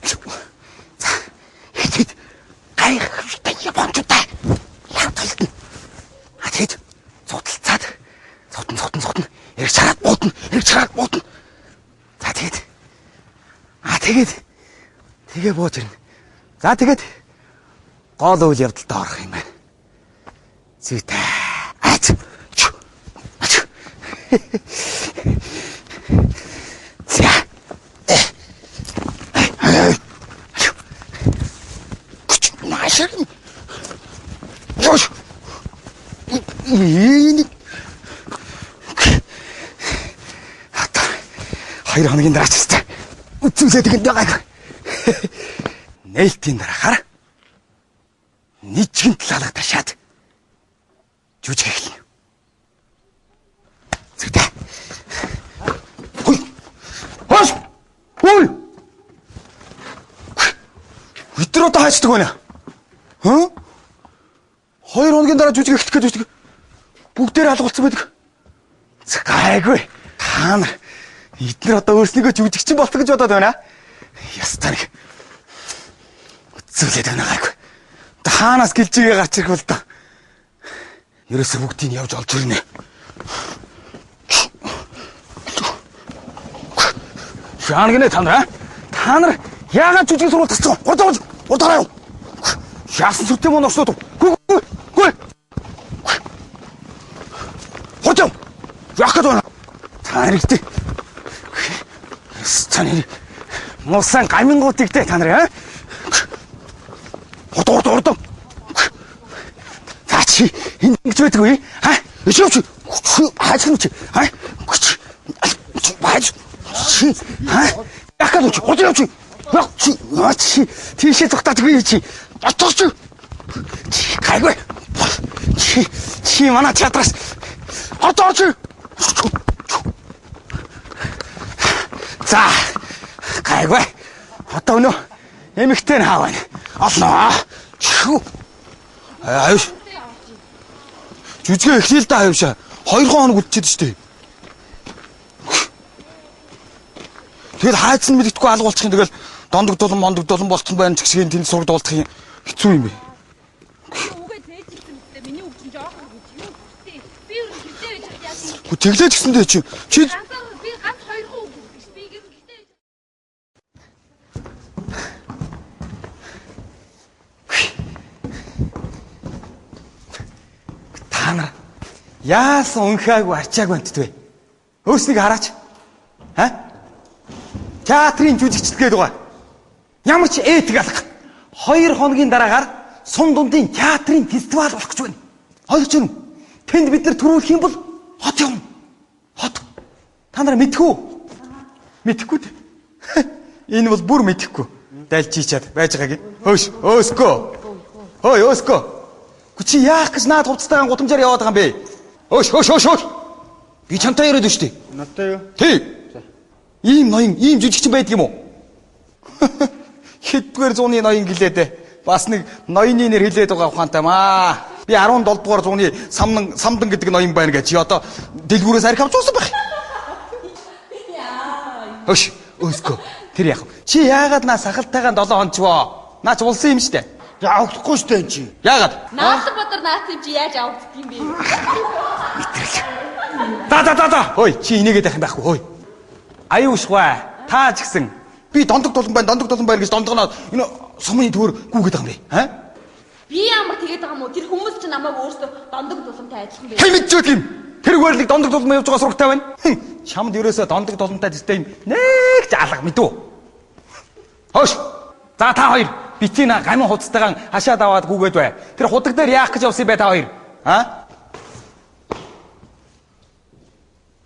За тэгэд гайхалтай япончуудаа лав толдно. А тэгэд цудалцаад цутан цутан цутан эрг чараад буутна, эрг чараад буутна. За тэгэд а тэгэд тэгээ бууж ирнэ. За тэгэд гол үйл явдалд орох юм байна. Зүйтэй. Ач. Ач. За. Наашир. Ёш. Энэ. Хата. 2 хоногийн дараа ч гэсэн үзүүлээд игэнд байгаа. Нээлтийн дараахаар нийчгэн талаалга ташаад жүжиг эхэлнэ. Зүйтэй. Хүй. Хош. Хүй. Бид нар одоо хайчдаг байна. Хөө? 2 хоногийн дараа жүжиг эхлэх гэж байдаг. Бүгдээр алгуулсан байдаг. Гайгүй. Та нар эднэр одоо өөрснийгөө жүжигчин болсон гэж бодоод байна. Ястаа нэг үзүүлээд байна гайгүй. Хаанаас гэлжигээ гарч ирэх бол та. Ерөөсө бүгдийг явж олж ирнэ. Шаан гинэ та нар. Та нар яагаад жүжиг сургууль тассан? Гурд гурд хараа юу? Яасан сүртэй мөн орсноо. Гү гү гү. Хотом. Яах гээд байна? Та нарыг та нар муусан гамингуудыг те та нар аа? Урд урд урд. За чи энэ ингэж байдаггүй аа? Ишээвч хааж чи аа? Бааж чи аа? Яах гээд чи гурд явчих. Яг чи чи тийшээ зүхтаадгүй чи. Очих чи. Чи гайгүй. Чи чи манай театраас одоо чи. За гайгүй. Одоо өнөө эмэгтэй нь хаа байна. Олноо. Чү. Аюуш. Жүжигээ эхлэе л да аюуша. 2 хоног үлдчихэд штэ. Тэгэл хайцсан мэддэхгүй алгуулчих юм тэгэл дондог дулан мондог дулан болцсон байна ч гэсэн тэнд сурд уулдах юм хэцүү юм бэ. Үгээ зээжилсэн мэт миний үг чинь жоохон гэж юу гэдэг. Би юу гэртээ байж хат яасан. Гү тэглээч гэсэндээ чи чи би ганц 2 үг гэж би гэртээ. Та нар яасан унхаагүй арчаагүй амтд вэ? Өөснийг хараач. Ха? Театрын жүжигчд гээд байгаа. Ямар ч этик алга. 2 хоногийн дараагаар сум дундын театрын фестивал болох гэж байна. Ойлгож байна уу? Тэнд бид нар төрүүлэх юм бол хот явна. Хот. Та нар мэдэх үү? Мэдэхгүй дээ. Энэ бол бүр мэдэхгүй. Дайлжичаад байж байгааг. Хөөш, өөскөө. Хөөй, өөскөө. Гү чи яах гэж наад хувцастайгаа гудамжаар яваад байгаа юм бэ? Хөөш, хөөш, хөөш, хөөш. Би чамтай яриад байна шүү дээ. Надтай юу? Тий. Ийм ноён, ийм жүжигчин байдаг юм уу? Хэддүгээр зууны ноён гэлээ дээ. Бас нэг ноёны нэр хэлээд байгаа ухаантай маа. Би 17 дугаар зууны самдан самдан гэдэг ноён байна гэж чи одоо дэлгүүрээс арх авч уусан байх. Хөш, өөскөө. Тэр яах вэ? Чи яагаад наа сахалтайгаан 7 хончвоо? Наа ч улсын юм штэ. Авахгүй штэ энэ чи. Яагаад? Наасан бодор наац юм чи яаж авдаг юм бэ? Мэтрэл. За за за за. Хөөе, чи инээгээд байх юм байхгүй хөөе. Аюушгүй. Та ч гэсэн би дондог дулан байна, дондог дулан байна гэж дондогноод энэ сумын төвөр гүгээд байгаа юм бэ? Аа? Би ямар тэгээд байгаа юм уу? Тэр хүмүүс чинь намайг өөрсдөө дондог дулантай адилхан бэ. Хэм мэдчихвэл юм. Тэр хөөрлөг дондог дулан явж байгаа сурагтай байна. Чамд ерөөсөө дондог дулантай төстэй юм нэг ч алга мэдүү. Хөөш. За та хоёр битгий на гамин хуцтайгаан хашаад аваад гүгээд бай. Тэр худаг дээр яах гэж явсан бэ та хоёр? Аа?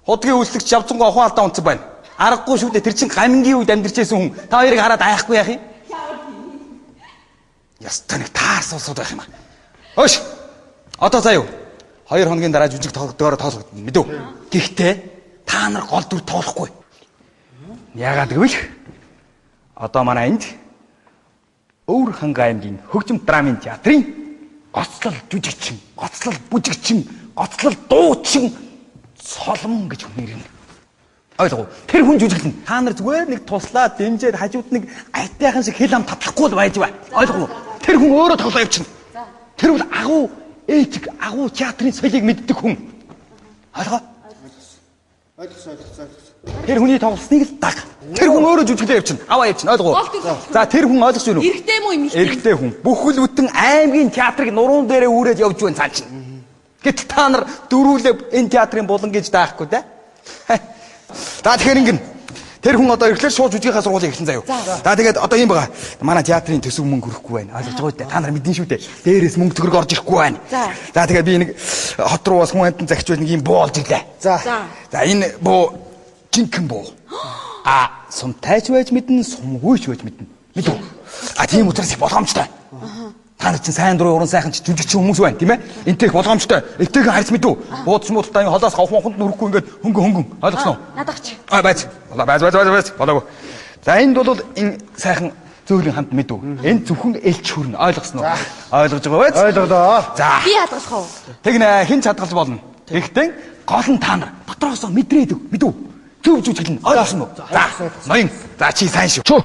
Худгийн үйлчлэгч явцсангүй ухаан алдаа унтсан байна. Аргагүй шүү дээ. Тэр чинь гамингийн үед амьдарч байсан хүн. Та хоёрыг хараад айхгүй яах юм? Ястаа нэг таарс усууд байх юм аа. Хөөш. Одоо заа юу? 2 хоногийн дараа жүжиг тоглогдоороо тоглогдно мэдв. Гэхдээ та нар гол дүр тоглохгүй. Яагаад гэвэл одоо манай энд Өвөр ханга аймгийн хөгжим драмын театрын гоцлол жүжигчин, гоцлол бүжигчин, гоцлол дуучин Соломон гэж хүн ирнэ. Ойлгов уу? Тэр хүн жүжиглэн. Та нар зүгээр нэг туслаа дэмжээд хажууд нэг айтайхан шиг хэл ам татлахгүй л байж бай. Ойлгов уу? Тэр хүн өөрөө тоглоо явчихна. Тэр бол агуу этик, агуу театрын соёлыг мэддэг хүн. Ойлгоо? Ойлгосон. Тэр хүний тоглосныг л даг. Тэр хүн өөрөө жүжиглээ явчихна. Аваа явчихна. Ойлгов уу? За тэр хүн ойлгож байна уу? Эрэгтэй мүү эмэгтэй? Эрэгтэй хүн. Бүхэл бүтэн аймгийн театрыг нуруунд дээрээ үүрээд явж байна цаан чинь. Гэтэл та нар дөрүүлээ энэ театрын булан гэж даахгүй те. За тэгэхээр ингэнэ. Тэр хүн одоо ирэхлээр шууд жүжигийнхаа сургуулийг эхлэн заяа. За тэгээд одоо ийм байгаа. Манай театрын төсөв мөнгө өрөхгүй байна. Ойлгож байгаа үү? Та нар мэдэн шүү дээ. Дээрээс мөнгө төгрөг орж ирэхгүй байна. За тэгээд би нэг хот руу бас хүн амьтан захиж байж нэг ийм буу олж ирлээ. За энэ буу жинхэнэ буу. А сумтайч байж мэднэ, сумгүйч байж мэднэ. Мэдв. А тийм учраас их болгоомжтой. Та нар чинь сайн дурын уран сайхан ч жүжигчин хүмүүс байна, тийм ээ? Энтэй их болгоомжтой. Энтэйхэн харьц мэдв. Буудс муудтай энэ холоос говх мохонд нүрэхгүй ингээд хөнгөн хөнгөн. Ойлгосноо? Надад ч. А байц. Байц байц байц. Болоогүй. За энд бол энэ сайхан зөөлөн хамт мэдв. Энэ зөвхөн элч хүрнэ. Ойлгосноо? Ойлгож байгаа биз? Ойлголоо. За. Би хадгалах уу? Тэгнэ хэн ч хадгалж болно. Тэгэхдээ гол нь та нар дотроосоо мэдрээд мэдв. Зөв жүжиглэн. Ойлгосон уу? За. Ноён. За чи сайн шүү. Чү.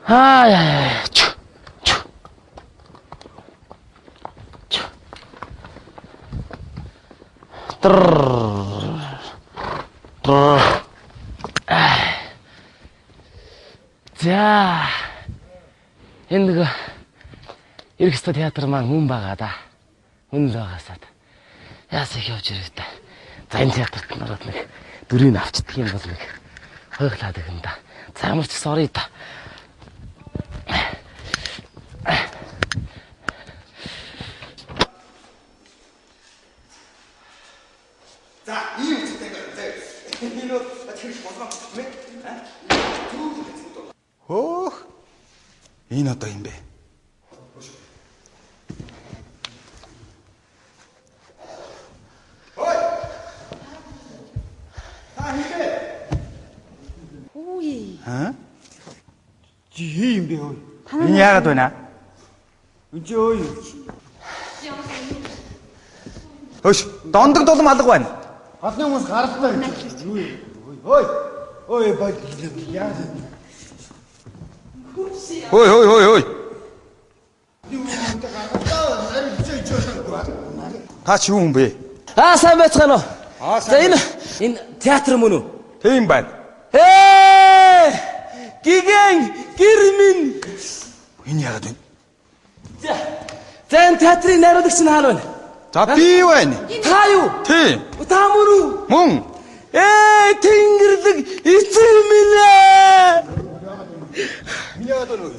Аа. Чү. Чү. Чү. Тррр. За. Энэ нэг Ирэх ёстой театр маань хүн байгаа да. Хүн л байгаасаад. Яас их явж ирэх та. За энэ театрт ороод нэг дөрийг авчдаг юм бол нэг хойглаад өгөн да. За ямар ч sorry та. За ийм үстэй заяа. Энэ бол тэр их болгоомжтой тийм ээ. Хөөх. Энэ одоо юм бэ? Ой. Та хин бэ? Хүүе. Аа? Чи хий юм бэ ой? Энэ яагаад байна? Энд чи ой. Хөш, дондог дулам алга байна. Гадны хүмүүс гаралтай гэж. Юу юм? Ой. Ой бай яа. Хөөй хөөй хөөй хөөй. Та чи юу юм бэ? Аа сайн байцгаана уу? Аа, За энэ театр мөн үү? Тийм байна. Ээ! Гигэн гэр минь. Энэ яагаад вэ? За энэ театрын найруулагч нь хаана байна? За би байна. Та юу? Тийм. Та мөн үү? Мөн. Ээ, Тэнгэрлэг эцэг минь ээ.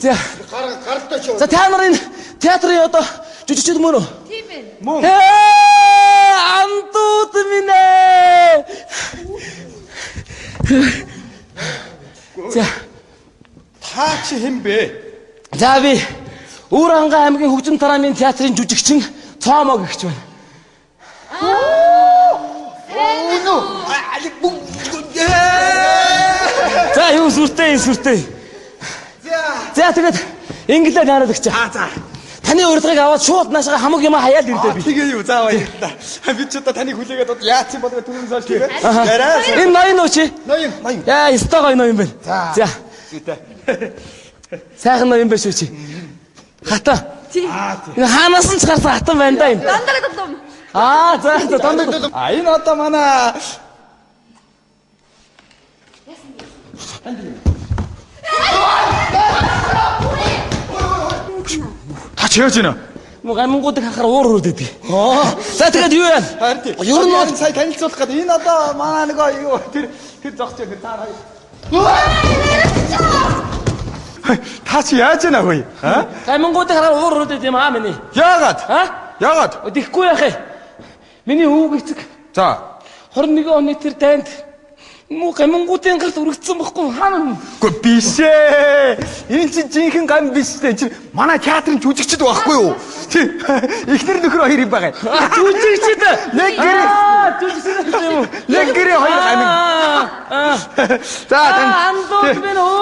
За Гаралтай чи. за та нар энэ театрын одоо жүжигчд мөн үү? Тийм ээ. Мөн. Ээ, андууд минь ээ. За Та чи хэн бэ? за би Өвөр хангай аймгийн хөгжим тараамын театрын жүжигчин Цоомоо гэгч байна. За юу сүртэй юм сүртэй. За тэгээд инглээр найруулагч. Аа за. Таны урилгыг аваад шууд наашаа хамаг юм хаяал ирлээ би. Тэгээ юу за баярлалаа. Би ч одоо таныг хүлээгээд одоо яац юм болоо түрүүн сошь тийм ээ. Яриа. Энэ ноён уу чи? Ноён. Ноён. Яа, ёстой гоё ноён байна. За. Зүйтэй. Сайхан ноён байна шүү чи. Хатан. Тийм. Энэ хаанаас нь ч гарсан хатан байна да энэ. Дандаа дулам. Аа, за за дандаа. А энэ одоо манай Та чи яаж байна? Мө гамингуудыг хахаар уур хөрөд идэг. За тэгээд юу яа? Харин тий. Ер нь бол сая танилцуулах гэдэг. Энэ одоо манай нөгөө юу тэр тэр зогсож байгаа та хоёр. Та чи яаж байна хөөе? Аа? гамингуудыг харахаар уур хөрөд идэв юм аа миний. Яагаад? Аа? Яагаад? Тэгэхгүй яах юм? Миний өвөг эцэг За. 21 оны тэр дайнд мүү гамингуудын гарт өргөцсөн бохгүй хаана юм? Үгүй биш ээ. Энэ чинь жинхэнэ гам биш дээ. Энэ чинь манай театрын жүжигчд байхгүй юу? Тий. Эхнэр нөхөр хоёр юм байгаа. Жүжигчд. Нэг гэрээ. Аа, жүжигчд юм уу? Нэг гэрээ хоёр гамин. Аа. За тань. Андууд минь өө.